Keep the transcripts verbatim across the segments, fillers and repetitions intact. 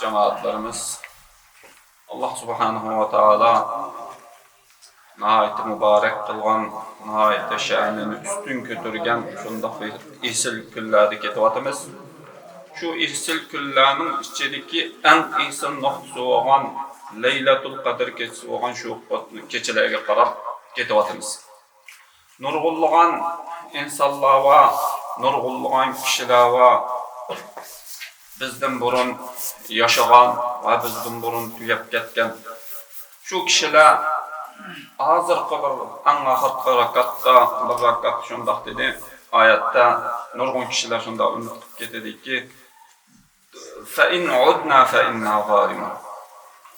جامائەتلىرىمىز، ئاللا سۇبھانەھۇ ۋە تائالا ناھايىتى مۇبارەك قىلغان، ناھايىتى شەنىنى ئۈستۈن كۆتۈرگەن شۇنداق بىر ئېسىل كۈنلەردە كېتىۋاتىمىز. شۇ ئېسىل كۈنلەرنىڭ ئىچىدىكى ئەڭ ئېسىل نۇقتىسى بولغان لەيلەتۇل قەدىر كېچىسى بولغان شۇ كېچىلەرگە قاراپ كېتىۋاتىمىز. نۇرغۇنلىغان ئىنسانلار بار، نۇرغۇنلىغان كىشىلەر بار. بىزدىن بۇرۇن ياشىغان ۋە بىزدىن بۇرۇن تۈگەپ كەتكەن شۇ كىشىلەر ھازىرقى بىر ئەڭ ئاخىرقى رەكەتتە، بىر رەكەت شۇنداق دېدى، ئايەتتە نۇرغۇن كىشىلەر شۇنداق ئۈمىد قىلىپ كېتىدىكى، فَإِنْ عُدْنَا فَإِنَّا ظَالِمُونَ.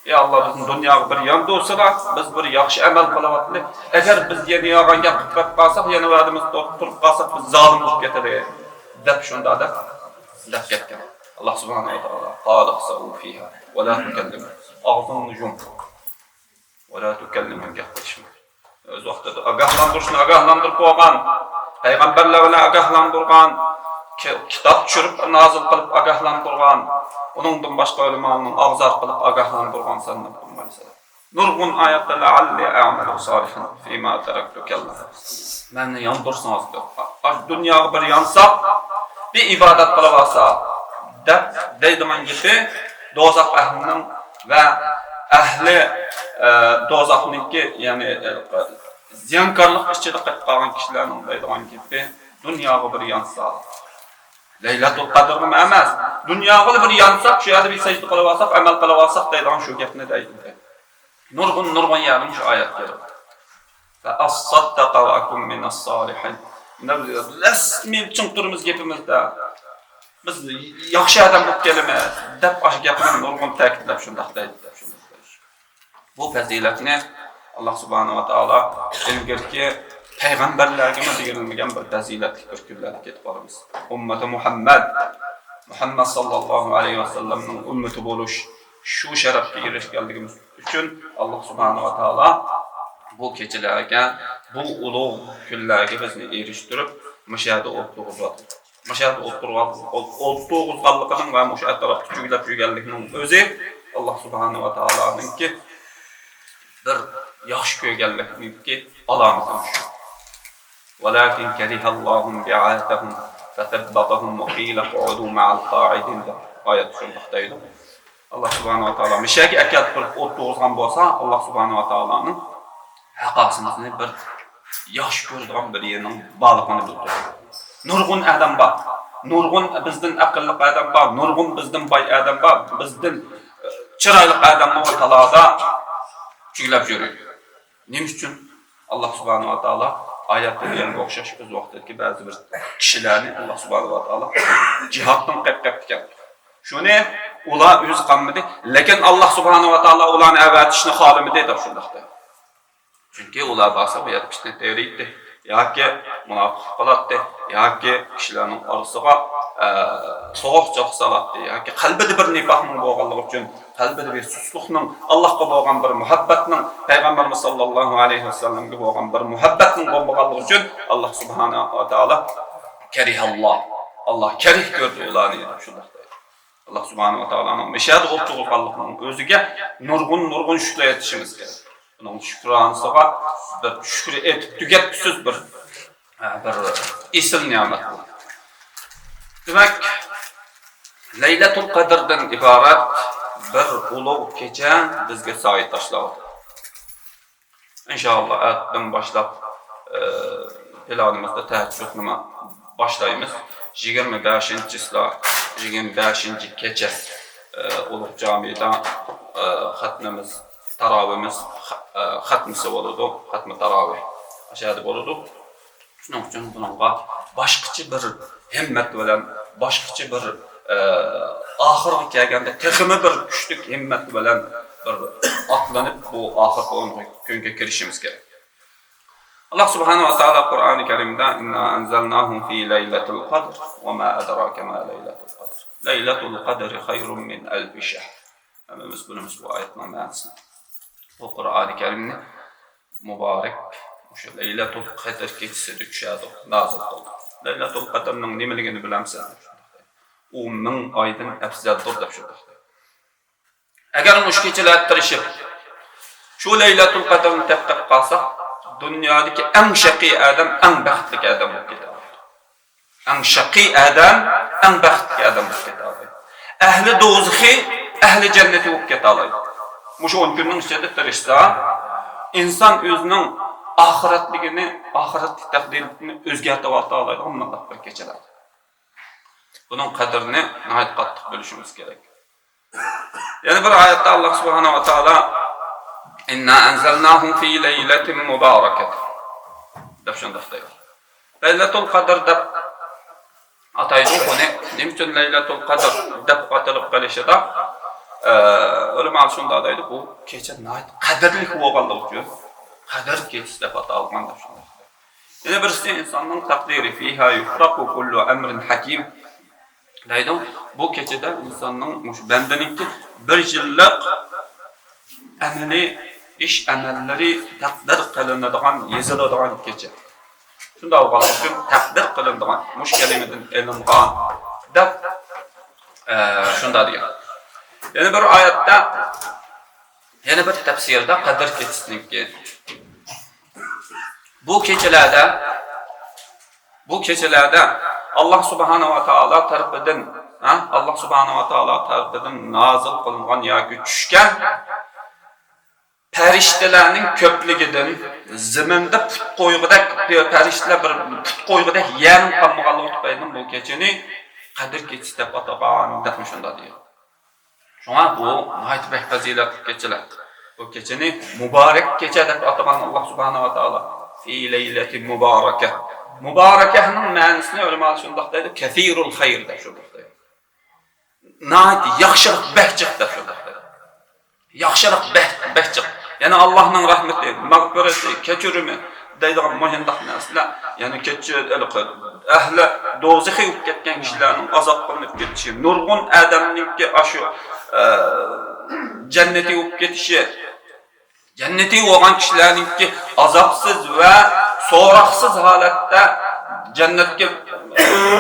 ئى ئاللا، بىزنى دۇنياغا بىر ياندۇرسىلا، بىز بىر ياخشى ئەمەل قىلىۋاتىمىز. ئەگەر بىز يەنە يالغان گەپ قىلىپ قالساق، يەنە ۋەدىمىزدە تۇرۇپ قالساق، بىز زالىم بولۇپ كېتىلى، دەپ شۇنداق دەپ، دەپ كەتكەن. ئاللا سۇبھانەھۇ ۋە تائالا، قال اخسئوا فيها ولا تكلمون. ئاغزىڭنى يۇم. ولا تكلمون، گەپ قىلىشما. ئۆز ۋاقتىدا ئاگاھلاندۇرۇشنى ئاگاھلاندۇرۇپ بولغان، پەيغەمبەرلەر بىلەن ئاگاھلاندۇرغان، كى-، كىتاب چۈشۈرۈپ نازىل قىلىپ ئاگاھلاندۇرغان، ئۇنىڭدىن باشقا ئۆلىمالارنىڭ ئاغزى ئارقىلىق ئاگاھلاندۇرغان سەن نۇرغۇن ئايەتلەر. لعلي أعمل صالحا فيما تركت كلا. مەننى ياندۇرسىڭىز، ئاشۇ دۇنياغا بىر يانساق، بىر ئىبادەت قىلىۋالساق، دەپ دەيدىغان گېپى دوزاخ ئەھلىنىڭ ۋە ئەھلى، ئە، دوزاخنىڭكى، يەنى، ئە، زىيانكارلىق ئىچىدە قېلىپ قالغان كىشىلەرنىڭ دەيدىغان گېپى، دۇنياغا بىر يانساق، لەيلەتۇل قەدىرغىمۇ ئەمەس، دۇنياغىلا بىر يانساق، شۇ يەردە بىر سەجدە قىلىۋالساق، ئەمەل قىلىۋالساق دەيدىغان شۇ گەپنى دەيدۇ. نۇرغۇن، نۇرغۇن يەردە مۇشۇ ئايەت كېلىدۇ. فأصدق وأكن من الصالحين. رەسمىي چىڭ تۇرىمىز گېپىمىزدە. بىز ياخشى ئادەم بولۇپ كېلىمىز دەپ، ئاشۇ گەپنى نۇرغۇن تەكىتلەپ شۇنداق دەيدۇ، دەپ شۇنداق دەيدۇ. بۇ پەزىلەتنى ئاللا سۇبھانەھۇ ۋە تائالا ئىلگىرىكى پەيغەمبەرلەرگىمۇ بېرىلمىگەن بىر پەزىلەتلىك بىر كۈنلەردە كېتىپ قالىمىز. ئۈممىتى مۇھەممەد، مۇھەممەد ساللاللاھۇ ئەلەيھى ۋەسەللەمنىڭ ئۈممىتى بولۇش، شۇ شەرەپكە ئېرىشكەنلىكىمىز ئۈچۈن ئاللا سۇبھانەھۇ ۋە تائالا بۇ كېچىلەرگە، بۇ ئۇلۇغ كۈنلەرگە بىزنى ئېرىشتۈرۈپ، مۇشۇ يەردە ئولتۇرغۇزۇۋاتىدۇ. مۇشۇ يەردە ئولتۇرغان-، ئول-، ئولتۇرغۇزغانلىقىنىڭ ۋە مۇشۇ ئەتراپتا چۆگىلەپ يۈرگەنلىكىنىڭ ئۆزى ئاللا سۇبھانەھۇ ۋە تائالانىڭكى بىر ياخشى كۆرگەنلىكىنىڭكى ئالامىتى شۇ. ولكن كره الله انبعاثهم فثبطهم وقيل اقعدوا مع القاعدين دەپ ئايەتتە شۇنداق دەيدۇ. ئاللا سۇبھانەھۇ ۋە تائالا مۇشۇ يەرگە ئەكەلتۈرۈپ ئولتۇرغۇزغان بولسا، ئاللا سۇبھانەھۇ ۋە تائالانىڭ ھەقاسىمىزنى بىر ياخشى كۆرىدىغان بىر يېرىنىڭ بارلىقىنى بىلدۈرىدۇ. نۇرغۇن ئادەم بار. نۇرغۇن بىزدىن ئەقىللىق ئادەم بار. نۇرغۇن بىزدىن باي ئادەم بار. بىزدىن، ئە، چىرايلىق ئادەممۇ تالادا چۆگىلەپ يۈرىدۇ. نېمە ئۈچۈن؟ ئاللا سۇبھانەھۇ ۋە تائالا ئايەتتە دېگەنگە ئوخشاش ئۆز ۋاقتىدىكى بەزى بىر كىشىلەرنى ئاللا سۇبھانەھۇ ۋە تائالا جىھادتىن قەپ-، قەپتىكەن. شۇنى ئۇلار ئۆزى قالمىدى. لېكىن ئاللا سۇبھانەھۇ ۋە تائالا ئۇلارنى ئەۋەتىشنى خالىمىدى دەپ شۇنداق دەيدۇ. چۈنكى ئۇلار بارسا بۇ يەردە پىتنە تېرىيتتى ياكى مۇناپىقلىق قىلاتتى ياكى كىشىلەرنىڭ ئارىسىغا، ئە، سوغۇقچىلىق سالاتتى ياكى قەلبىدە بىر نىپاقنىڭ بولغانلىقى ئۈچۈن، قەلبىدە بىر سۇسلۇقنىڭ، ئاللاھقا بولغان بىر مۇھەببەتنىڭ، پەيغەمبىرىمىز ساللاللاھۇ ئەلەيھى ۋەسەللەمگە بولغان بىر مۇھەببەتنىڭ بولمىغانلىقى ئۈچۈن ئاللا سۇبھانەھۇ ۋە تائالا كەرىھەللا، ئاللا كەرىھ كۆردى ئۇلارنى دەپ شۇنداق دەيدۇ. ئاللا سۇبھانەھۇ ۋە تائالانىڭ مۇشۇ يەردە ئولتۇرغانلىقىنىڭ ئۆزىگە نۇرغۇن، نۇرغۇن شۈكرى ئېيتىشىمىز كېرەك. ئۇنىڭ شۈكرانىسىغا بىر شۈكرى ئېيتىپ تۈگەتكۈسىز بىر، بىر ئېسىل نېمەت بۇ. دېمەك، لەيلەتۇل قەدىردىن ئىبارەت بىر ئۇلۇغ كېچە بىزگە سايە تاشلاۋاتىدۇ. ئىنشائاللا، ئەتىدىن باشلاپ، ئە، پىلانىمىزدا تەھەججۇدنى باشلايمىز. يىگىرمە بەشىنچى چىسلا، يىگىرمە بەشىنچى كېچە، ئە، ئۇلۇغ جامىدا، ئە، خەتنىمىز، تاراۋىمىز، خە-، ئە، خەتمىسى بولىدۇ، خەتمە تاراۋى ئاشۇ يەردە بولىدۇ. شۇنىڭ ئۈچۈن بۇنىڭغا باشقىچە بىر ھىممەت بىلەن، باشقىچە بىر، ئە، ئاخىرغا كەلگەندە تېخىمۇ بىر كۈچلۈك ھىممەت بىلەن بىر ئاتلىنىپ، بۇ ئاخىرقى ئون كۈنگە كىرىشىمىز كېرەك. ئاللا سۇبھانەھۇ ۋە تائالا قۇرئانى كەرىمدە، إنا أنزلناه في ليلة القدر وما أدراك ما ليلة القدر. ليلة القدر خير من ألف شهر. ھەممىمىز بىلىمىز بۇ ئايەتنىڭ مەنىسىنى. بۇ قۇرئانى كەرىمنى مۇبارەك مۇشۇ لەيلەتۇل قەدىر كېچىسىدە چۈشەردۇق، نازىل قىلدۇق. لەيلەتۇل قەدىرنىڭ نېمىلىكىنى بىلەمسەن؟ ئۇ مىڭ ئايدىن ئەپزەلدۇر دەپ شۇنداق دەيدۇ. ئەگەر مۇشۇ كېچىلەردە تىرىشىپ، شۇ لەيلەتۇل قەدىرنى تېپىپ قالساق، دۇنيادىكى ئەڭ شەقىي ئادەم ئەڭ بەختلىك ئادەم بولۇپ كېتەلەيدۇ. ئەڭ شەقىي ئادەم ئەڭ بەختلىك ئادەم بولۇپ كېتەلەيدۇ. ئەھلى دوزىخى ئەھلى جەننىتى بولۇپ كېتەلەيدۇ. مۇشۇ ئون كۈننىڭ ئىچىدە تىرىشسا، ئىنسان ئۆزىنىڭ ئاخىرەتلىكىنى، ئاخىرەتلىك تەقدىرىنى ئۆزگەرتىۋېتەلەيدىغان مۇنداق بىر كېچىلەر. بۇنىڭ قەدرىنى ناھايىتى قاتتىق بىلىشىمىز كېرەك. يەنە بىر ئايەتتە ئاللاھ سۇبھانەھۇ ۋە تائالا، «ئىننا ئەنزەلناھۇ فى لەيلەتىن مۇبارەكەتىن» دەپ شۇنداق دەيدۇ. لەيلەتۇل قەدر دەپ ئاتايدۇ بۇنى. نېمە ئۈچۈن لەيلەتۇل قەدر دەپ ئاتىلىپ قېلىشىدا، ئە، ئۆلىمالار شۇنداق دەيدۇ، بۇ كېچە ناھايىتى قەدىرلىك بولغانلىقى ئۈچۈن قەدىر كېچىسى دەپ ئاتالغان دەپ شۇنداق دەيدۇ. يەنە بىرسى ئىنساننىڭ تەقدىرى، فىھا يۇفرەقۇ كۇللۇ ئەمرىن ھەكىم. دەيدۇ، بۇ كېچىدە ئىنساننىڭ، مۇشۇ بەندىنىڭكى بىر يىللىق ئەمەلىي ئىش ئەمەللىرى تەقدىر قىلىنىدىغان، يېزىلىدىغان كېچە. شۇنداق بولغانلىقى ئۈچۈن تەقدىر قىلىنىدىغان، مۇشۇ كەلىمىدىن ئېلىنغان دەپ، ئە، شۇنداق دېگەن. يەنە بىر ئايەتتە، يەنە بىر تەپسىرىدە قەدىر كېچىسىنىڭكى، بۇ كېچىلەردە، بۇ كېچىلەردە ئاللاھ سۇبھانەھۇ ۋە تائالا تەرىپىدىن، ھە، ئاللاھ سۇبھانەھۇ ۋە تائالا تەرىپىدىن نازىل قىلىنغان ياكى چۈشكەن پەرىشتىلەرنىڭ كۆپلۈكىدىن، زېمىندا پۇت قويغۇدەك، پەرىشتىلەر بىر پۇت قويغۇدەك يەرنىڭ قالمىغانلىقى تۈپەيلىدىن بۇ كېچىنى قەدىر كېچىسى دەپ ئاتىغان، دەپمۇ شۇنداق دېگەن. شۇڭا بۇ ناھايىتى بەك پەزىلەتلىك كېچىلەر. بۇ كېچىنى مۇبارەك كېچە دەپ ئاتىغان ئاللاھ سۇبھانەھۇ ۋە تائالا، «فى لەيلەتىن مۇبارەكە». مۇبارەكەنىڭ مەنىسىنى ئۆلىمالار شۇنداق دەيدۇ، «كەسىرۇل خەير» دەپ شۇنداق دەيدۇ. ناھايىتى ياخشىلىق بەك جىق دەپ شۇنداق دەيدۇ. ياخشىلىق بەك، بەك جىق. يەنى ئاللاھنىڭ رەھمىتى، مەغپىرىتى، كەچۈرۈمى دەيدىغان مۇشۇنداق نەرسىلەر. يەنى كەچۈر-، ئەھلى دوزىخى بولۇپ كەتكەن كىشىلەرنىڭ ئازاب قىلىنىپ كېتىشى، نۇرغۇن ئادەمنىڭكى ئاشۇ، ئە، جەننىتى بولۇپ كېتىشى، جەننىتى بولغان كىشىلەرنىڭكى ئازابسىز ۋە سوراقسىز ھالەتتە جەننەتكە،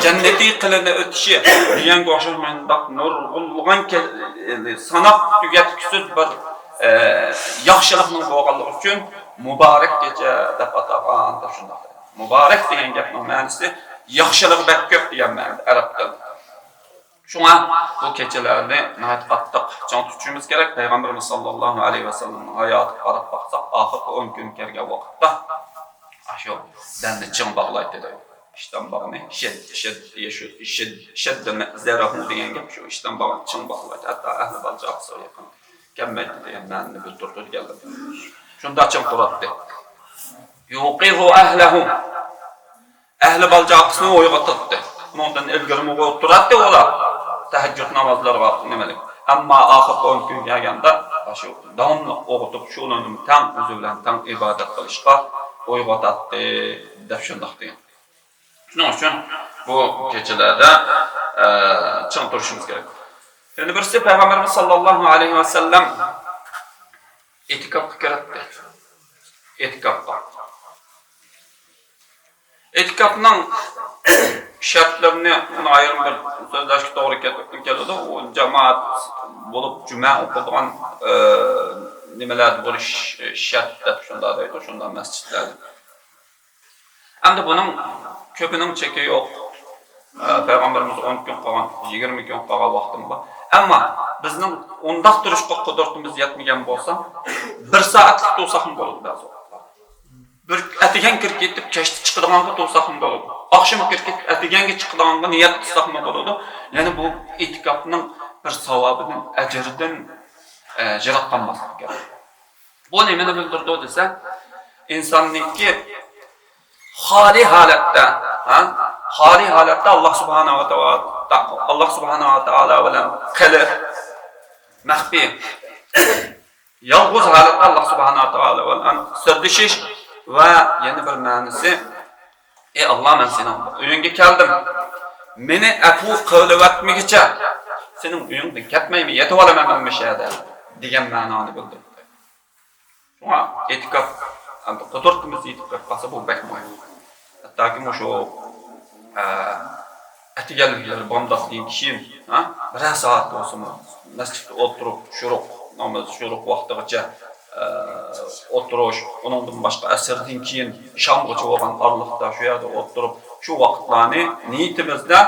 جەننىتى قىلىنىپ ئۆتۈشى دېگەنگە ئوخشاش مۇنداق نۇرغۇنلىغان كە-، ساناپ تۈگەتكۈسىز بىر، ئە، ياخشىلىقنىڭ بولغانلىقى ئۈچۈن مۇبارەك كېچە دەپ ئاتالغان دەپ شۇنداق. مۇبارەك دېگەن گەپنىڭ مەنىسى ياخشىلىقى بەك كۆپ دېگەن مەنىدە ئەرەب تىلىدا. شۇڭا بۇ كېچىلەرنى ناھايىتى قاتتىق چىڭ تۇتۇشىمىز كېرەك. پەيغەمبىرىمىز ساللاللاھۇ ئەلەيھى ۋەسەللەمنىڭ ھاياتىغا قاراپ باقساق، ئاخىرقى ئون كۈن كەلگەن ۋاقىتتا، ئاشۇ بەندىنى چىڭ باغلايتتى دەيدۇ. ئىشتان باغنى، شەد، شەد، شەد، شەد، شەددە مەزەرەھۇ دېگەن گەپ شۇ، ئىشتان باغنى چىڭ باغلايتتى. ھەتتا ئەھلى بالا-چاقىسىغا يېقىن كەلمەيتتى دېگەن مەنىنى بىلدۈرىدۇ دېگەنلىك. شۇنداق چىڭ تۇراتتى. يۇقىزۇ ئەھلەھۇ. ئەھلى بالا-چاقىسىنى ئويغىتاتتى. ئۇنىڭدىن ئىلگىرىمۇ ئولتۇراتتى ئۇلار. تەھەججۇد نامازلىرىغا نېمىلىك. ئەمما ئاخىرقى ئون كۈن كەلگەندە، شۇ داۋاملىق ئويغىتىپ، شۇلارنى تەڭ ئۆزى بىلەن تەڭ ئىبادەت قىلىشقا ئويغىتاتتى، دەپ شۇنداق دېگەن. شۇنىڭ ئۈچۈن بۇ كېچىلەردە، ئە، چىڭ تۇرۇشىمىز كېرەك. يەنە بىرسى، پەيغەمبىرىمىز ساللاللاھۇ ئەلەيھى ۋەسەللەم ئېتىكاپقا كىرەتتى. ئېتىكاپقا. ئېتىكاپنىڭ شەرتلىرىنى ئايرىم بىر سۆزلەشكە توغرا كېلىدۇ. ئۇ جامائەت بولۇپ جۈمە ئوقۇيدىغان، ئە، نېمىلەردە بولۇش شەرت دەپ شۇنداق دەيدۇ، شۇنداق مەسچىتلەردە. ئەمدى بۇنىڭ كۆپىنىڭ چېكى يوق. ئە، پەيغەمبىرىمىز ئون كۈن قالغان، يىگىرمە كۈن قالغان ۋاقتىمۇ بار. ئەمما بىزنىڭ ئۇنداق تۇرۇشقا قۇدرىتىمىز يەتمىگەن بولسا، بىر سائەتلىك تۇرساقمۇ بولىدۇ بەزى ۋاقىتلار. بىر ئەتىگەن كىرىپ كېتىپ، كەچتە چىقىدىغانغا تۇرساقمۇ بولىدۇ. ئاخشىمى كىرىپ كېتىپ، ئەتىگەنگە چىقىدىغانغا نىيەت قىلساقمۇ بولىدۇ. يەنى بۇ ئېتىكاپنىڭ بىر ساۋابىدىن، ئەجرىدىن، ئە، يىراق قالماسلىق كېرەك. بۇ نېمىنى بىلدۈرىدۇ دېسە، ئىنساننىڭكى خالىي ھالەتتە، ھە؟ خالىي ھالەتتە ئاللاھ سۇبھانەھۇ ۋە تائالا، ئاللاھ سۇبھانەھۇ ۋە تائالا بىلەن قېلىپ، مەخپىي، يالغۇز ھالەتتە ئاللاھ سۇبھانەھۇ ۋە تائالا بىلەن سۆزلىشىش ۋە يەنە بىر مەنىسى، ئەي ئاللاھ، مەن سېنىڭ ئۆيۈڭگە كەلدىم. مېنى ئەپۇ قىلىۋەتمىگۈچە سېنىڭ ئۆيۈڭدىن كەتمەيمەن، يېتىۋالىمەن مەن مۇشۇ يەردە، دېگەن مەنانى بىلدۈرىدۇ. شۇڭا ئېتىكاپ، ئەمدى قۇدرىتىمىز يېتىپ كەپ قالسا، بۇ بەك مۇھىم. ھەتتاكى مۇشۇ، ئە، ئەتىگەنلىكلىرى بامداتتىن كېيىن، ھە، بىرەر سائەت بولسىمۇ مەسچىتتە ئولتۇرۇپ، چۇرۇق ناماز شۇرۇق ۋاقتىغىچە، ئە، ئولتۇرۇش، ئۇنىڭدىن باشقا ئەسىردىن كېيىن شامغىچە بولغان ئارىلىقتا شۇ يەردە ئولتۇرۇپ، شۇ ۋاقىتلارنى نىيىتىمىزدە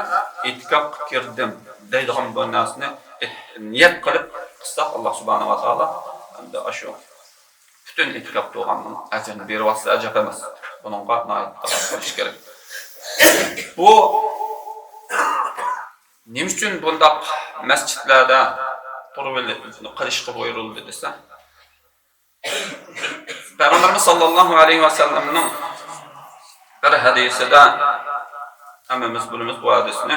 ئېتىكاپقا كىردىم دەيدىغان بىر نەرسىنى ئېت-، نىيەت قىلىپ قىلساق، ئاللا سۇبھانەھۇ ۋە تائالا ئەمدى ئاشۇ پۈتۈن ئېتىكاپ قىلغاننىڭ ئەجرىنى بېرىۋاتسا ئەجەب ئەمەس. بۇنىڭغا ناھايىتى دىققەت قىلىش كېرەك. بۇ نېمە ئۈچۈن بۇنداق مەسچىتلەردە تۇرۇۋېلىپ قىلىشقا بۇيرۇلدى دېسە، پەيغەمبىرىمىز ساللاللاھۇ ئەلەيھى ۋەسەللەمنىڭ بىر ھەدىسىدە، ھەممىمىز بىلىمىز بۇ ھەدىسنى،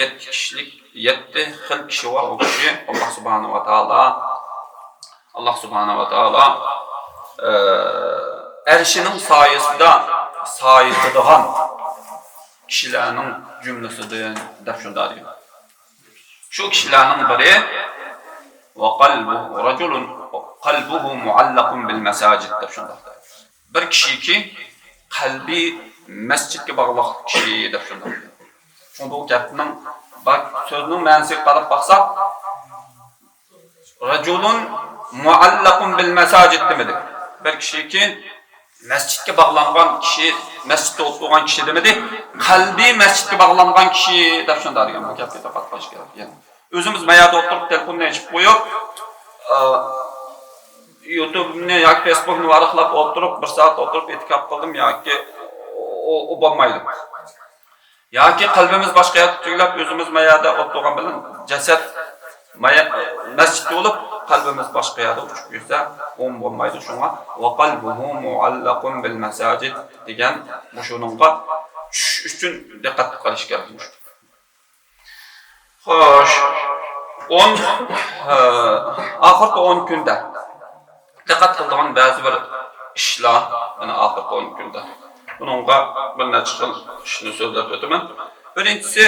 يەتتە كىشىلىك، يەتتە خىل كىشى بار، ئۇ كىشى ئاللا سۇبھانەھۇ ۋە تائالا، ئاللا سۇبھانەھۇ ۋە تائالا، ئە، ئەرشىنىڭ سايىسىدا سايىتىدىغان كىشىلەرنىڭ جۈملىسىدىن دەپ شۇنداق دېگەن. شۇ كىشىلەرنىڭ بىرى، ۋە قەلبۇ، رەجۇلۇن قەلبۇھۇ مۇئەللەقۇن بىل مەساجىد دەپ شۇنداق دېگەن. بىر كىشىكى قەلبى مەسچىتكە باغلىق كىشى دەپ شۇنداق دېگەن. شۇڭا بۇ گەپنىڭ، بار سۆزنىڭ مەنىسىگە قاراپ باقساق، رەجۇلۇن مۇئەللەقۇن بىل مەساجىد دېمىدى. بىر كىشىكى مەسچىتكە باغلانغان كىشى، مەسچىتتە ئولتۇرغان كىشى دېمىدى. قەلبى مەسچىتكە باغلانغان كىشى دەپ شۇنداق دېگەن. بۇ گەپكە دىققەت قىلىش كېرەك. يەنى ئۆزىمىز مايادا ئولتۇرۇپ، تېلېفوننى ئېچىپ قويۇپ، ئا، يۇتۇبنى ياكى فېيسبۇكنى ۋاراقلاپ ئولتۇرۇپ، بىر سائەت ئولتۇرۇپ ئېتىكاپ قىلدىم ياكى ئۇ، ئۇ، ئۇ بولمايدۇ. ياكى قەلبىمىز باشقا يەردە تۈگۈلەپ، ئۆزىمىز ما يەردە ئولتۇرغان بىلەن جەسەت ما يە-، مەسچىتتە بولۇپ، قەلبىمىز باشقا يەردە ئۇچۇپ يۈرسە، ئۇمۇ بولمايدۇ. شۇڭا، ۋە قەلبۇھۇ مۇئەللەقۇن بىل مەساجىد دېگەن مۇشۇنىڭغا چۈشۈش ئۈچۈن دىققەت قىلىش كېرەك. خوش، ئون، ئە، ئاخىرقى ئون كۈندە دىققەت قىلىدىغان بەزى بىر ئىشلار، مانا، ئاخىرقى ئون كۈندە. بۇنىڭغا بىر نەچچە خىل ئىشنى سۆزلەپ ئۆتىمەن. بىرىنچىسى،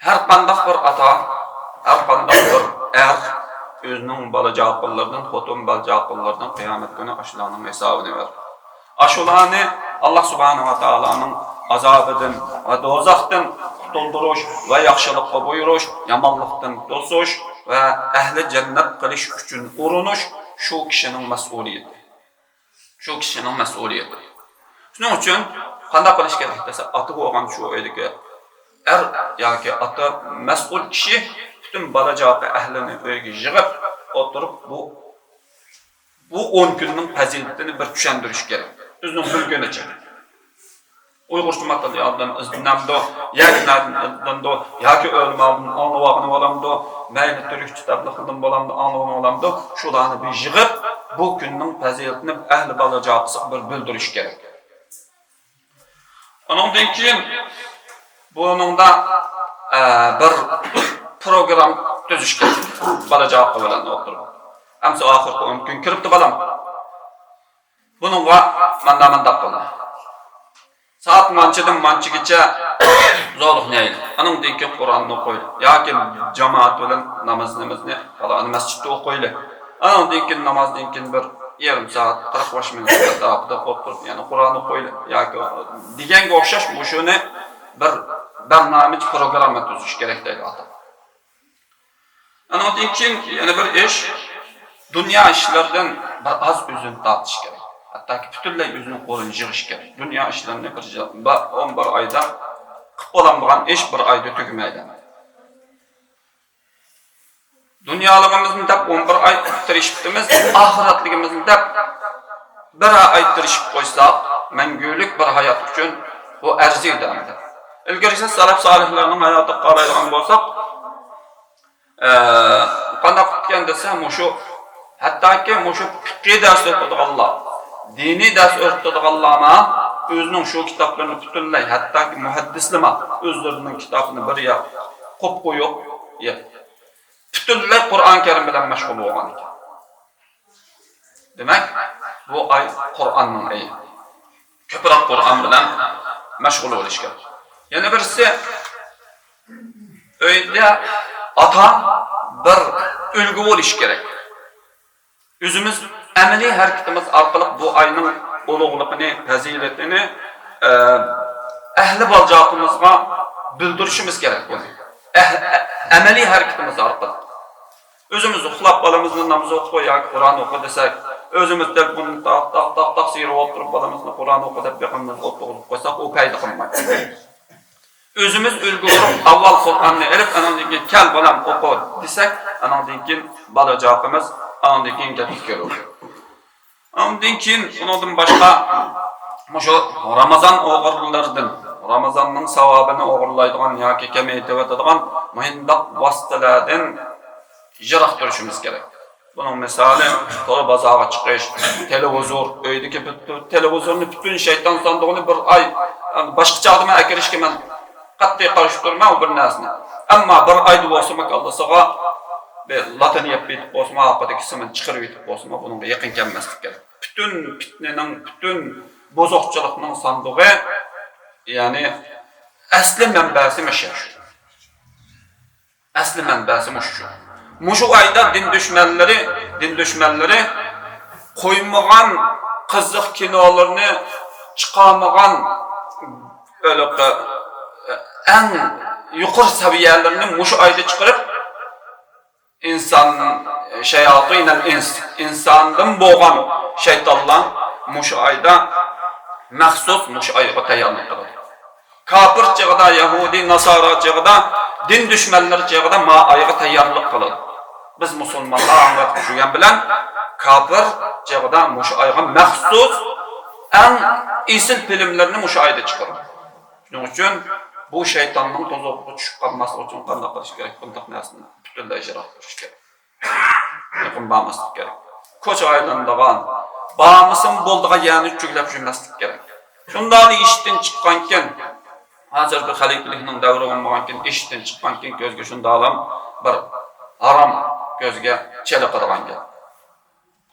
ھەر قانداق بىر ئاتا، ھەر قانداق بىر ئەر ئۆزىنىڭ بالا-چاقىلىرىدىن، خوتۇن بالا-چاقىلىرىدىن قىيامەت كۈنى ئاشۇلارنىڭ ھېسابىنى بېرىدۇ. ئاشۇلارنى ئاللا سۇبھانەھۇ ۋە تائالانىڭ ئازابىدىن ۋە دوزاختىن قۇتۇلدۇرۇش ۋە ياخشىلىققا بۇيرۇش، يامانلىقتىن توسۇش ۋە ئەھلى جەننەت قىلىش ئۈچۈن ئۇرۇنۇش شۇ كىشىنىڭ مەسئۇلىيىتى. شۇ كىشىنىڭ مەسئۇلىيىتى. شۇنىڭ ئۈچۈن قانداق قىلىش كېرەك دېسە، ئاتا بولغان شۇ ئۆيدىكى ئەر ياكى ئاتا، مەسئۇل كىشى پۈتۈن بالا-چاقا ئەھلىنى ئۆيگە يىغىپ ئولتۇرۇپ، بۇ بۇ ئون كۈننىڭ پەزىلىتىنى بىر چۈشەندۈرۈش كېرەك. ئۆزىنىڭ بىلگىنىچە. ئۇيغۇرچە ماتېرىيالدىن ئىزدىنەمدۇ، ياكى نەدىن ئىزدىنىدۇ، ياكى ئۆلىمالدىن ئاڭلىۋالغىنى بولامدۇ، مەيلى تۈركچە تەبلىغدىن بولامدۇ، ئاڭلىغىنى بولامدۇ، شۇلارنى بىر يىغىپ، بۇ كۈننىڭ پەزىلىتىنى ئەھلى بالا-چاقىسىغا بىر بىلدۈرۈش كېرەك. ئۇنىڭدىن كېيىن بۇنىڭدا، ئە، بىر پروگرام تۈزۈش كېرەك. بالا-چاقا بىلەن ئولتۇرۇپ. ئەمسە ئاخىرقى ئون كۈن كىرىپتۇ، بالام. بۇنىڭغا ماندا-مانداق قىلدى. سائەت مانچىدىن مانچىگىچە زورلۇقنى ئەيلە. ئۇنىڭدىن كېيىن قۇرئاننى ئوقۇيلى. ياكى جامائەت بىلەن نامازىمىزنى، پالانى مەسچىتتە ئوقۇيلى. ئۇنىڭدىن كېيىن نامازدىن كېيىن بىر يېرىم سائەت، قىرىق بەش مىنۇت ئەتراپىدا ئولتۇرۇپ، يەنە قۇرئان ئوقۇيلى. ياكى دېگەنگە ئوخشاش مۇشۇنى بىر بەرنامىچە پروگرامما تۈزۈش كېرەك دەيدۇ ئاتا. ئۇنىڭدىن كېيىن يەنە بىر ئىش، دۇنيا ئىشلىرىدىن بىر ئاز ئۆزىنى تارتىش كېرەك. ھەتتاكى پۈتۈنلەي ئۆزىنىڭ قولىنى يىغىش كېرەك. دۇنيا ئىشلىرىنى بىر يىل، بىر، ئون بىر ئايدا قىلىپ بولالمىغان ئىش بىر ئايدا تۈگىمەيدۇ. دۇنيالىقىمىزنى دەپ ئون بىر ئاي تىرىشىپتىمىز، ئاخىرەتلىكىمىزنى دەپ بىر ئاي تىرىشىپ قويساق، مەڭگۈلۈك بىر ھايات ئۈچۈن بۇ ئەرزىيدۇ ئەمدى. ئىلگىرىكى سەلەپ سالىھلارنىڭ ھاياتىغا قارايدىغان بولساق، ئە، قانداق ئىكەن دېسە، مۇشۇ، ھەتتاكى مۇشۇ پىقىي دەرس ئۆتىدىغانلار، دىنىي دەرس ئۆتىدىغانلارمۇ ئۆزىنىڭ شۇ كىتابلىرىنى پۈتۈنلەي، ھەتتاكى مۇھەددىسلىرىمۇ ئۆزلىرىنىڭ كىتابىنى بىر يەر قويۇپ قويۇپ، پۈتۈنلەي قۇرئان كەرىم بىلەن مەشغۇل بولغان ئىكەن. دېمەك، بۇ ئاي قۇرئاننىڭ ئېيى. كۆپرەك قۇرئان بىلەن مەشغۇل بولۇش كېرەك. يەنە بىرسى، ئۆيدە ئاتا بىر ئۈلگە بولۇش كېرەك. ئۆزىمىز ئەمەلىي ھەرىكىتىمىز ئارقىلىق بۇ ئاينىڭ ئۇلۇغلۇقىنى، پەزىلىتىنى، ئە، ئەھلى بالا-چاقىمىزغا بىلدۈرۈشىمىز كېرەك بۇنى. ئەھ-، ئە-، ئەمەلىي ھەرىكىتىمىز ئارقىلىق. ئۆزىمىز ئۇخلاپ بالىمىزنى ناماز ئوقۇ ياكى قۇرئان ئوقۇ دېسەك، ئۆزىمىز تېلېفوننى تاق، تاق، تاق، تاق سىيرىپ ئولتۇرۇپ بالىمىزنى قۇرئان ئوقۇ دەپ بېقىنىمىزغا ئولتۇرغۇزۇپ قويساق، ئۇ پەيدا قىلمايدۇ. ئۆزىمىز ئۈلگە بولۇپ، ئاۋۋال قۇرئاننى ئېلىپ، ئانىڭدىن كېيىن، «كەل، بالام، ئوقۇ» دېسەك، ئانىڭدىن كېيىن بالا چاقىمىز ئانىڭدىن كېيىن گەپكە كېلىدۇ. ئانىڭدىن كېيىن، ئۇنىڭدىن باشقا مۇشۇ رامازان ئوغرىلىرىدىن، رامازاننىڭ ساۋابىنى ئوغرىلايدىغان ياكى كېمەيتىۋېتىدىغان مۇشۇنداق ۋاسىتىلەردىن يىراق تۇرۇشىمىز كېرەك. بۇنىڭ مىسالى، تولا بازارغا چىقىش، تېلېۋىزور، ئۆيدىكى پۈت-، تېلېۋىزورنى پۈتۈن شەيتان ساندۇقىنى بىر ئاي، باشقا چاغدا مەن ئەكىرىشكە مەن قەتئىي قارشى تۇرىمەن ئۇ بىر نەرسىنى. ئەمما بىر ئايدا بولسىمۇ كاللىسىغا بىر لاتىنى يەپ يېتىپ بولسىمۇ، ئارقىدىكى سىمىنى چىقىرىپ يېتىپ بولسىمۇ، بۇنىڭغا يېقىن كەلمەسلىك كېرەك. پۈتۈن پىتنىنىڭ، پۈتۈن بۇزۇقچىلىقنىڭ ساندۇقى، يەنى ئەسلى مەنبەسى مۇشۇ. ئەسلى مەنبەسى مۇشۇ. مۇشۇ ئايدا دىن دۈشمەنلىرى، دىن دۈشمەنلىرى قويمىغان قىزىق كىنولىرىنى چىقارمىغان، ھېلىقى ئەڭ يۇقىرى سەۋىيەلىرىنى مۇشۇ ئايدا چىقىرىپ، ئىنسان، شاياتىنەل ئىنس، ئىنساندىن بولغان شەيتانلار مۇشۇ ئايدا مەخسۇس مۇشۇ ئايغا تەييارلىق قىلىدۇ. كاپىر چېغىدا، يەھۇدىي، ناسارا چېغىدا، دىن دۈشمەنلىرى چېغىدا ما ئايغا تەييارلىق قىلىدۇ. بىز مۇسۇلمانلار ئاڭلاپ چۈشۈرگەن بىلەن كاپىر چېغىدا مۇشۇ ئايغا مەخسۇس ئەڭ ئېسىل فىلىملىرىنى مۇشۇ ئايدا چىقىرىدۇ. شۇنىڭ ئۈچۈن بۇ شەيتاننىڭ تۇزىقىغا چۈشۈپ قالماسلىق ئۈچۈن قانداق قىلىش كېرەك؟ بۇنداق نەرسىدىن پۈتۈنلەي يىراق تۇرۇش كېرەك. يېقىن بارماسلىق كېرەك. كوچا ئايلانىدىغان، بارمىسىمۇ بولىدىغان يەرنى چۆگىلەپ يۈرمەسلىك كېرەك. شۇنداقلا ئىشىكتىن چىققانكىن، ھازىر بىر خەلىپىلىكنىڭ دەۋرى بولمىغانكىن، ئىشىكتىن چىققانكىن كۆزگە شۇنداقلام بىر ھارام كۆزگە چېلىقىدىغان گەپ.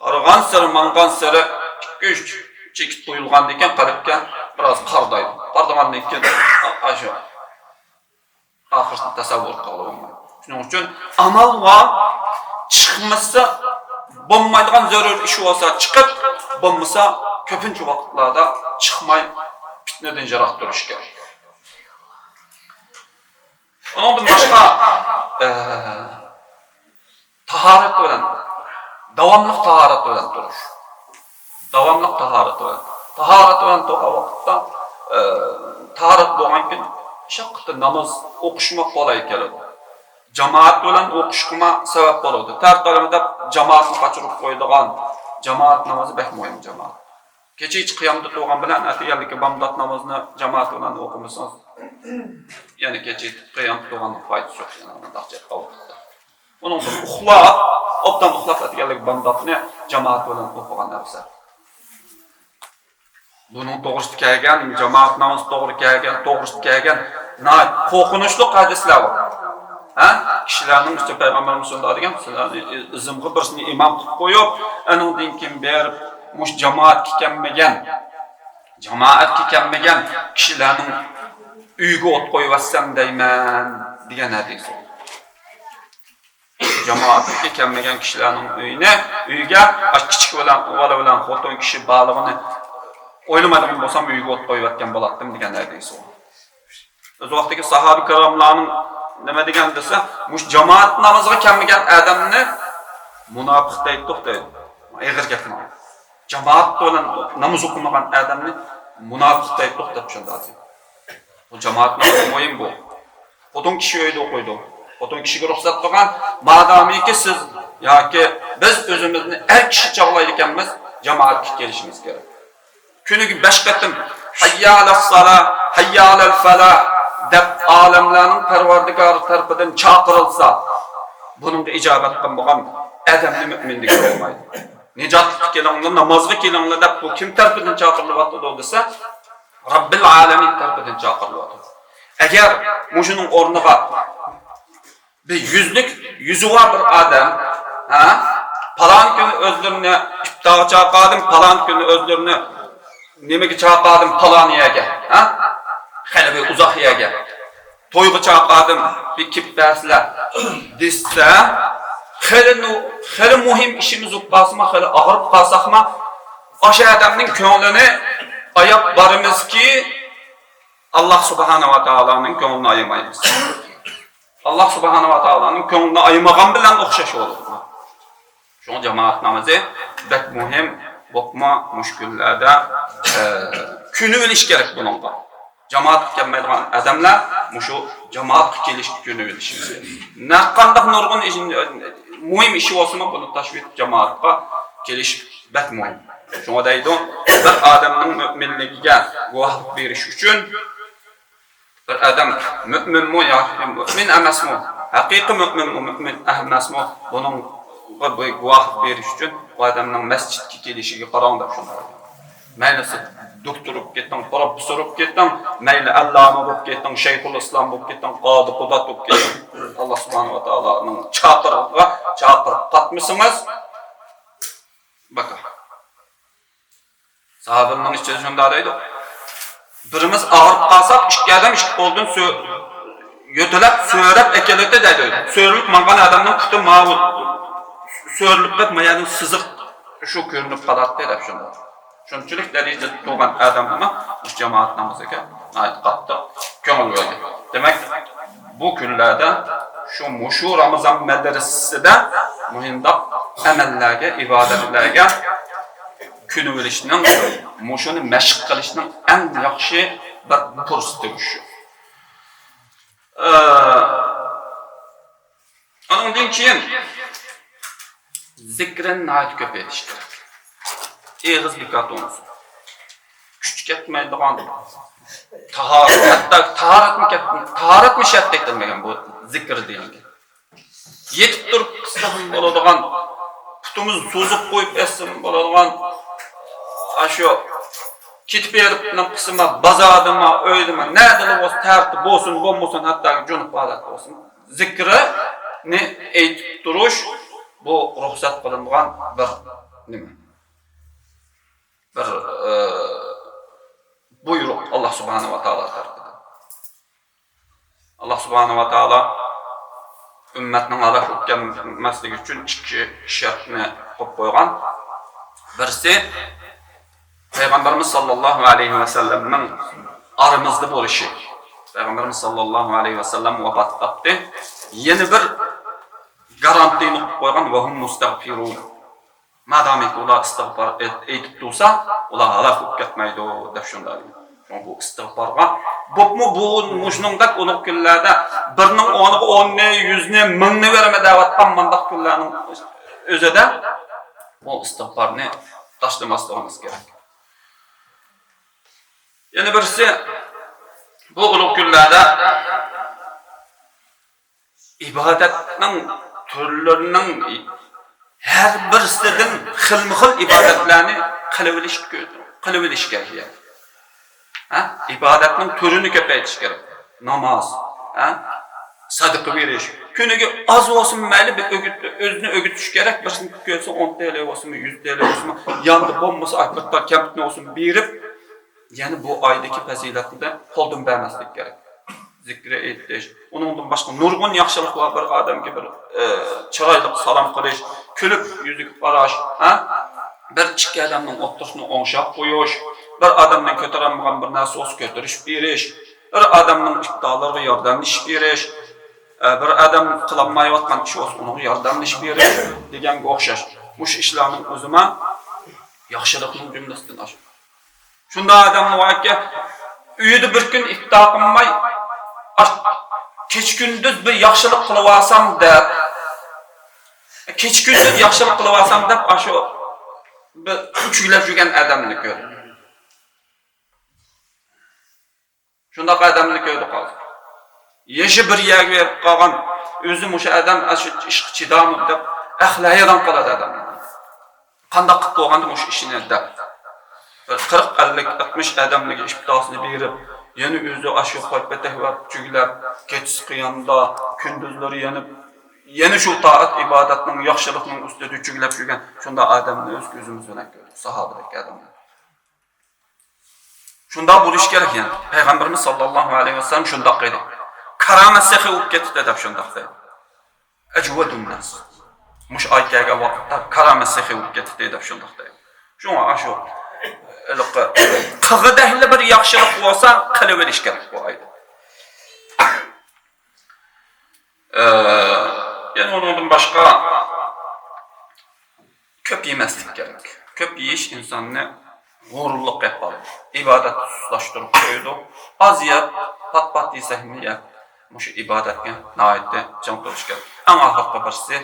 قارىغانسېرى، ماڭغانسېرى ئىككى، ئۈچ چېكىت قويۇلغاندىن كېيىن قەلبكە بىراز قارىدايدۇ. قارىدىغاندىن كېيىن ئاشۇ ئاخىرسىنى تەسەۋۋۇر قىلغىلى بولمايدۇ. شۇنىڭ ئۈچۈن ئامال بار، چىقمىسا بولمايدىغان زۆرۈر ئىش بولسا چىقىپ، بولمىسا كۆپىنچە ۋاقىتلاردا چىقماي پىتنىدىن يىراق تۇرۇش كېرەك. ئۇنىڭدىن باشقا، ئە، تاھارەت بىلەن، داۋاملىق تاھارەت بىلەن تۇرۇش. داۋاملىق تاھارەت بىلەن. تاھارەت بىلەن تۇرغان ۋاقىتتا، ئە، تاھارەت بولغانكىن شەققىتە ناماز ئوقۇشمۇ قولاي كېلىدۇ. جامائەت بىلەن ئوقۇشقىمۇ سەۋەب بولىدۇ. تەرەت ئالىمى دەپ جامائەتنى قاچۇرۇپ قويىدىغان، جامائەت نامازى بەك مۇھىم جامائەت. كېچىچە قىيامدا تۇرغان بىلەن ئەتىگەنلىكى بامدات نامىزىنى جامائەت بىلەن ئوقۇمىسىڭىز، يەنە كېچىچە قىيامدا تۇرغاننىڭ پايدىسى يوق، يەنە مۇنداق جەپ قاۋۇتتا. ئۇنىڭدىن ئۇخلاپ، ئوبدان ئۇخلاپ ئەتىگەنلىكى بامداتنى جامائەت بىلەن ئوقۇغان ئەۋزەل. بۇنىڭ توغرىسىدا كەلگەن، جامائەت نامىزى توغرا كەلگەن، توغرىسىدا كەلگەن ناھايىتى قورقۇنچلۇق ھەدىسلەر بار. ھە؟ كىشىلەرنىڭ ئۈستىدە پەيغەمبىرىمىز شۇنداق دېگەن، سىلەرنى ئىزىمغا بىرسىنى ئىمام قىلىپ قويۇپ، ئانىڭدىن كېيىن بېرىپ مۇشۇ جامائەتكە كەلمىگەن، جامائەتكە كەلمىگەن كىشىلەرنىڭ ئۆيىگە ئوت قويۇۋەتسەم دەيمەن دېگەن ھەدىس. جامائەتكە كەلمىگەن كىشىلەرنىڭ ئۆيىنى، ئۆيىگە ئاشۇ كىچىك بىلەن، بالا بىلەن خوتۇن كىشى بارلىقىنى ئويلىمايدىغان بولسام، ئۆيىگە ئوت قويۇۋەتكەن بولاتتىم دېگەن ھەدىس ئۇ. ئۆز ۋاقتىدىكى ساھابە كىراملارنىڭ نېمە دېگەن دېسە، مۇشۇ جامائەت نامىزىغا كەلمىگەن ئادەمنى مۇناپىق دەيتتۇق دەيدۇ. ئېغىر گەپ مانا. جامائەت بىلەن ناماز ئوقۇمىغان ئادەمنى مۇناپىق دەيتتۇق دەپ شۇنداق دېدى. بۇ جامائەت نامىزى مۇھىم بۇ. خوتۇن كىشى ئۆيدە ئوقۇيدۇ. خوتۇن كىشىگە رۇخسەت قىلغان، مادامىكى سىز ياكى بىز ئۆزىمىزنى ئەر كىشى چاغلايدىكەنمىز، جامائەتكە كېلىشىمىز كېرەك. كۈنىگە بەش قېتىم «ھەييا ئەلەسسالا، ھەييا ئەلەلفەلاھ» دەپ ئالەملەرنىڭ پەرۋەردىگارى تەرىپىدىن چاقىرىلسا، بۇنىڭغا ئىجابەت قىلمىغان ئادەمنى مۆمىن دېگىلى بولمايدۇ. نىجاتقا كېلىڭلار، نامازغا كېلىڭلار دەپ بۇ كىم تەرىپىدىن چاقىرىلىۋاتىدۇ دېسە، رەببىل ئالەمىن تەرىپىدىن چاقىرىلىۋاتىدۇ. ئەگەر مۇشۇنىڭ ئورنىغا بىر يۈزلۈك يۈزى بار بىر ئادەم، ھە، پالان كۈنى ئۆزلىرىنى ئىپتارغا چاقىردىم، پالان كۈنى ئۆزلىرىنى نېمىگە چاقىردىم، پالان يەرگە، ھە، خېلى بىر ئۇزاق يەرگە، تويغا چاقىردىم، بىر كېلىپ بەرسىلەر دېسە، خېلى نۇ-، خېلى مۇھىم ئىشىمىز بولۇپ قالسىمۇ، خېلى ئاغرىپ قالساقمۇ، ئاشۇ ئادەمنىڭ كۆڭلىنى ئاياپ بارىمىزكى، ئاللا سۇبھانەھۇ ۋە تائالانىڭ كۆڭلىنى ئايىمايمىز. ئاللا سۇبھانەھۇ ۋە تائالانىڭ كۆڭلىنى ئايىمىغان بىلەن ئوخشاش بولىدۇ. شۇڭا جامائەت نامىزى بەك مۇھىم، بولۇپمۇ مۇشۇ كۈنلەردە، ئە، كۆنۈۋېلىش كېرەك بۇنىڭغا. جامائەتكە كەلمەيدىغان ئادەملەر مۇشۇ جامائەتكە كېلىشكە كۆنۈۋېلىشى كېرەك. نەققانداق نۇرغۇن ئىش، مۇھىم ئىشى بولسىمۇ، بۇنى تاشلىۋېتىپ جامائەتكە كېلىش بەك مۇھىم. شۇڭا دەيدۇ، بىر ئادەمنىڭ مۆمىنلىكىگە گۇۋاھلىق بېرىش ئۈچۈن، بىر ئادەم مۆمىنمۇ ياكى مۆمىن ئەمەسمۇ، ھەقىقىي مۆمىنمۇ، مۆمىن ئەمەسمۇ، بۇنىڭغا بۇ گۇۋاھلىق بېرىش ئۈچۈن بۇ ئادەمنىڭ مەسچىتكە كېلىشىگە قاراڭ دەپ شۇنداق. مەيلى سىز دوكتور بولۇپ كېتىڭ، پروفېسسور بولۇپ كېتىڭ، مەيلى ئەللامە بولۇپ كېتىڭ، شەيخۇل ئىسلام بولۇپ كېتىڭ، قازى قۇدات بولۇپ كېتىڭ. ئاللا سۇبھانەھۇ ۋە تائالانىڭ چاقىرىقىغا چاقىرىق قاتمىسىڭىز، بىكار. ساھابىلەرنىڭ ئىچىدە شۇنداق دەيدۇ. بىرىمىز ئاغرىپ قالساق، ئىككى ئادەم ئىككى قولدىن سۆ-، يۆتىلەپ، سۆرەپ ئەكېلەتتى دەيدۇ. سۆرىلىپ ماڭغان ئادەمنىڭ پۇتى ماۋۇ سۆرىلىپ قېلىپ، ما يەردىن سىزىق شۇ كۆرۈنۈپ قالاتتى دەپ شۇنداق. شۇنچىلىك دەرىجىدە تۇرغان ئادەملەرنىڭ مۇشۇ جامائەت نامىزىغا ناھايىتى قاتتىق كۆڭۈل بۆلگەن. دېمەك، بۇ كۈنلەردە شۇ مۇشۇ رامىزان مەدرىسىسىدە مۇشۇنداق ئەمەللەرگە، ئىبادەتلەرگە كۆنۈۋېلىشنىڭ، مۇشۇنى مەشىق قىلىشنىڭ ئەڭ ياخشى بىر پۇرسىتى شۇ. ئە، ئۇنىڭدىن كېيىن زىكرىنى ناھايىتى كۆپ ئېيتىش كېرەك. ئېغىز بىكار تۇرمىسۇن. كۈچ كەتمەيدىغان، تاھارەت، ھەتتا تاھارەتمۇ كەت-، تاھارەتمۇ شەرت ئېتىلمىگەن بۇ زىكىر دېگەن گەپ. يېتىپ تۇرۇپ قىلساقمۇ بولىدىغان، پۇتىمىزنى سوزۇپ قويۇپ ئەتسىمۇ بولىدىغان، ئاشۇ كېتىپ بېرىپ نېمە قىلسىمۇ، بازاردىمۇ، ئۆيدىمۇ، نەدىلا بولسا، تەرتىپ بولسۇن، بولمىسۇن، ھەتتا جۇنۇپ ھالەتتە بولسۇن، زىكرىنى ئېيتىپ تۇرۇش، بۇ رۇخسەت قىلىنغان بىر نېمە، بىر، ئى، بۇيرۇق ئاللا سۇبھانەھۇ ۋە تائالا تەرىپىدىن. ئاللا سۇبھانەھۇ ۋە تائالا ئۈممەتنىڭ ھالاك بولۇپ كەتمەسلىكى ئۈچۈن ئىككى شەرتنى قويۇپ قويغان. بىرسى، پەيغەمبىرىمىز ساللاللاھۇ ئەلەيھى ۋەسەللەمنىڭ ئارىمىزدا بولۇشى. پەيغەمبىرىمىز ساللاللاھۇ ئەلەيھى ۋەسەللەم ۋاپات تاپتى. يەنە بىر گارانتىنى قويۇپ قويغان، «ۋەھۇم مۇستەغفىرۇن». مادامىكى ئۇلار ئىستىغپار ئېيت-، ئېيتىپ تۇرسا، ئۇلار ھالاك بولۇپ كەتمەيدۇ، دەپ شۇنداق. شۇڭا بۇ ئىستىغپارغا، بولۇپمۇ بۇ مۇشۇنىڭدەك ئۇلۇغ كۈنلەردە بىرنىڭ ئورنىغا ئوننى، يۈزنى، مىڭنى بېرىمەن دەۋاتقان مۇنداق كۈنلەرنىڭ ئۆزىدە بۇ ئىستىغپارنى تاشلىماسلىقىمىز كېرەك. يەنە بىرسى، بۇ ئۇلۇغ كۈنلەردە ئىبادەتنىڭ تۈرلىرىنىڭ ھەر بىرسىدىن خىلمۇ خىل ئىبادەتلەرنى قىلىۋېلىش، قىلىۋېلىش كېرەك. ھە؟ ئىبادەتنىڭ تۈرىنى كۆپەيتىش كېرەك. ناماز، ھە؟ سەدىقە بېرىش. كۈنىگە ئاز بولسىمۇ مەيلى، بىر ئۆگىتىپ، ئۆزىنى ئۆگىتىش كېرەك. بىرسىنى كۆرسە، ئون تىيىن بولسىمۇ، يۈز تىيىن بولسىمۇ، ياندا بولمىسا، ئاي، بىر تال كەمپۈتنى بولسىمۇ بېرىپ، يەنە بۇ ئايدىكى پەزىلەتنى قولدىن بەرمەسلىك كېرەك. زىكرى ئېيتىش، ئۇنىڭدىن باشقا نۇرغۇن ياخشىلىق بار. بىر ئادەمگە بىر، ئى، چىرايلىق سالام قىلىش، كۈلۈپ يۈزىگە قاراش، ھە؟ بىر ئىككى ئادەمنىڭ ئوتتۇرىسىنى ئوڭشاپ قويۇش، بىر ئادەمنىڭ كۆتۈرەلمىگەن بىر نەرسە بولسا كۆتۈرۈشۈپ بېرىش، بىر ئادەمنىڭ ئىپتارلىرىغا ياردەملىشىپ بېرىش، ئە، بىر ئادەم قىلالمايۋاتقان ئىش بولسا ئۇنىڭغا ياردەملىشىپ بېرىش دېگەنگە ئوخشاش. مۇشۇ ئىشلارنىڭ ئۆزىمۇ ياخشىلىقنىڭ جۈملىسىدىن ئاشىدۇ. شۇنداق ئادەملەر باركى، ئۆيىدە بىر كۈن ئىپتار قىلماي، ئاش-، كېچە كۈندۈز بىر ياخشىلىق قىلىۋالسام دەپ، كېچە كۈندۈز ياخشىلىق قىلىۋالسام دەپ، ئاشۇ بىر ئۈچۈكلەپ يۈرگەن ئادەمنى كۆردۈم. شۇنداق ئادەمنى كۆردى قالدى. يېشى بىر يەرگە بېرىپ قالغان، ئۆزى مۇشۇ ئادەم ئاشۇ ئىشقا چىدامدۇ دەپ، ئەقلى ھەيران قالىدۇ ئادەم. قانداق قىلىپ بولغاندۇ مۇشۇ ئىشنى دەپ. بىر قىرىق، ئەللىك، ئاتمىش ئادەملەرگە ئىپتاسىنى بېرىپ، يەنە ئۆزى ئاشۇ پاي-پېتەك ۋە چۈگلەپ، كېچىسى قىيامدا، كۈندۈزلىرى يەنە، يەنە شۇ تائەت ئىبادەتنىڭ، ياخشىلىقنىڭ ئۈستىدە چۈگلەپ يۈرگەن شۇنداق ئادەمنى ئۆز كۆزىمىز بىلەن كۆردۇق، ساھابىدەك ئادەملەر. شۇنداق بولۇش كېرەك يەنى. پەيغەمبىرىمىز ساللاللاھۇ ئەلەيھى ۋەسەللەم شۇنداق ئىدى. كارامەت سېخى بولۇپ كېتىپتۇ دەپ شۇنداق دەيدۇ. ئەجۋەدۇن ناس. مۇشۇ ئايەت كەلگەن ۋاقىتتا كارامەت سېخى بولۇپ كېتىپتۇ دەپ شۇنداق دەيدۇ. شۇڭا ئاشۇ ھېلىقى قىلغۇدەكلا بىر ياخشىلىق بولسا قىلىۋېلىش كېرەك بۇ ئايدا. ئە، يەنە ئۇنىڭدىن باشقا كۆپ يېمەسلىك كېرەك. كۆپ يېيىش ئىنساننى غۇرۇرلۇققا ئېلىپ قالىدۇ. ئىبادەتنى سۇسلاشتۇرۇپ قويىدۇ. ئاز يەپ، پات-پات يېسەكمۇ يەپ، مۇشۇ ئىبادەتكە ناھايىتى چىڭ تۇرۇش كېرەك. ئەڭ ئاخىرقى بىرسى،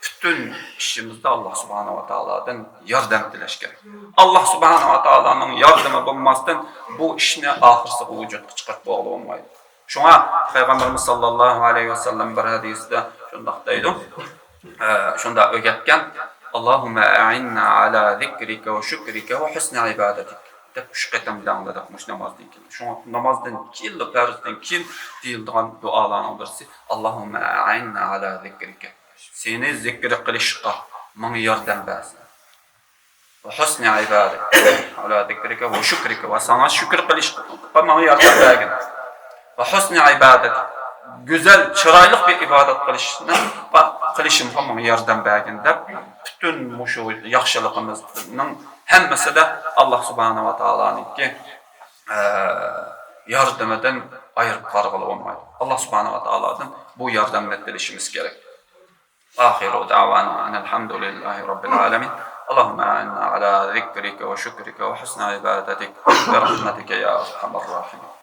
پۈتۈن ئىشىمىزدا ئاللا سۇبھانەھۇ ۋە تائالادىن ياردەم تىلەش كېرەك. ئاللا سۇبھانەھۇ ۋە تائالانىڭ ياردىمى بولماستىن بۇ ئىشنى ئاخىرسىغا ۋۇجۇدقا چىقىرىپ بولغىلى بولمايدۇ. شۇڭا پەيغەمبىرىمىز ساللاللاھۇ ئەلەيھى ۋەسەللەم بىر ھەدىسىدە شۇنداق دەيدۇ، ئە، شۇنداق ئۆگەتكەن، «اللهم أعني على ذكرك وشكرك وحسن عبادتك» دەپ ئۈچ قېتىم دەڭلىدۇق مۇشۇ نامازدىن كېيىن. شۇڭا نامازدىن كېيىنلا، پەرزدىن كېيىن دېيىلىدىغان دۇئالارنىڭ بىرسى، «اللهم أعني على ذكرك»، سېنى زىكىر قىلىشقا ماڭا ياردەم بەرسۇن. «وحسن عبادتك، على ذكرك وشكرك»، ۋە ساڭا شۈكۈر قىلىشقا ماڭا ياردەم بەرگىن. «وحسن عبادتك»، گۈزەل، چىرايلىق بىر ئىبادەت قىلىشنى، قىلىشىمغا ماڭا ياردەم بەرگىن دەپ، پۈتۈن مۇشۇ ياخشىلىقىمىزنىڭ ھەممىسىدە ئاللا سۇبھانەھۇ ۋە تائالانىڭكى، ئە، ياردىمىدىن ئايرىپ قارىغىلى بولمايدۇ. ئاللا سۇبھانەھۇ ۋە تائالادىن بۇ ياردەمنى تىلىشىمىز كېرەك. آخر دعوانا أن الحمد لله رب العالمين. اللهم أعنا على ذكرك وشكرك وحسن عبادتك برحمتك يا أرحم الراحمين.